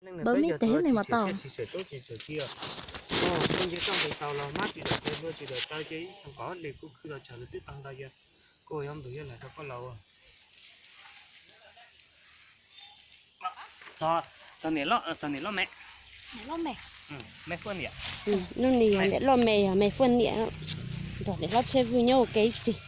Peb cov tuav tsis siam txiaj tsis siam tub tsis siam ki. Kuv nce toj nqis taus los mab tsis dawm taw hlua tsis dawm taw ces ib xyoos kom ob hlis kuv khwv los tsawg los twb tau ntau yog kuv yuav npws yuav lag rau koj los. Txog niam loj me. Lub ni yog niam loj me yog me fuaj niam, nrog niam hlob Tshej Vwj nyob ua ke ib txhis.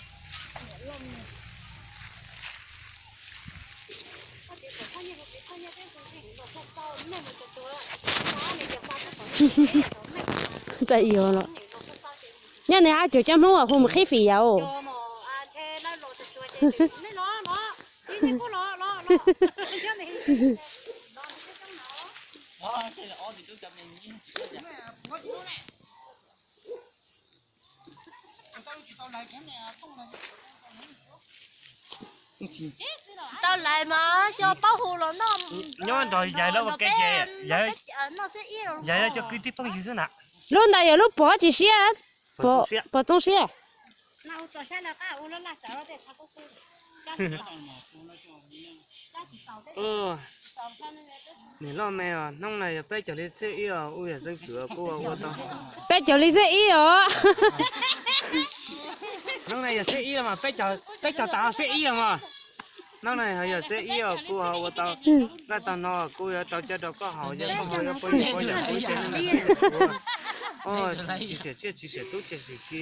Txawm yuav los, nyob nws hab cuag cov Hmoob uas hu mus qhib fim yau. Tsis tau lais mas xyov paub hu los noj. Nyob nrog yawg lawv ua ke ces yawg yog cov kwv tij phooj ywg xwb na. Lub ntawd yog lub pom tsis siab, pom txoov siab. Niam loj me os, hnub no yog peb caug li xiab ib os, kuv yog xeeb xwm kuv ua tau. Peb caug li xiab ib os. Hnub no yog xiab ib los mas, peb caug tas xiab ib los mas. Hnub no yog xiab ib os, kuv ho ua tau, nqaij tau no kuv yuav tau coj rau koj haus, yog koj haus yuav pab yawm pab yawm kuv tsev neeg kuv. Tsis siam txiaj tsis siam tub tsis siam ki.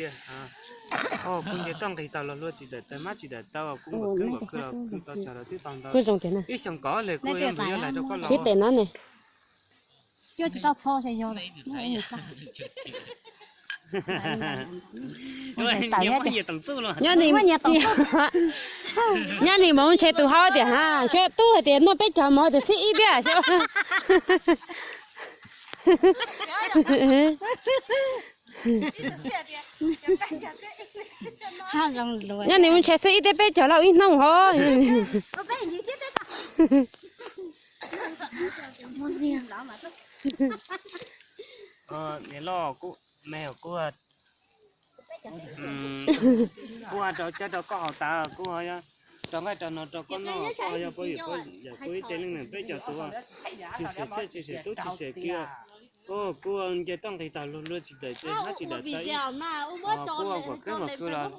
Kuv nce toj nqis taus los hlua tsis dawm taw mab tsis dawm taw, kuv nkaum kwb nkaum kwb los khwv tau tsawg los twb tau ntau. Ib xyoos kom ob hlis kuv yuav npws yuav lag rau koj los. Sib tes no ne. Nyob ni, nyob ni mas ntshe tus hau tias, xyov tub hais tias noj peb caug mov tias xiab ib thiab xyov. Nyob ni mas ntshe xiab ib thiab peb caug lauj ib hnub hov. Niam loj, me kuv, kuv rau coj rau koj haus tas, kuv rau nqaij rau no rau koj noj, koj yog pab yawm kuv ib tsev neeg peb caug tus, tsis siam txiaj tsis siam tub tsis siam ki. Kuv nce toj nqis taus hlua tsis dawm taw mab tsis dawm taw, kuv ua kom kwv nkaum kwb los.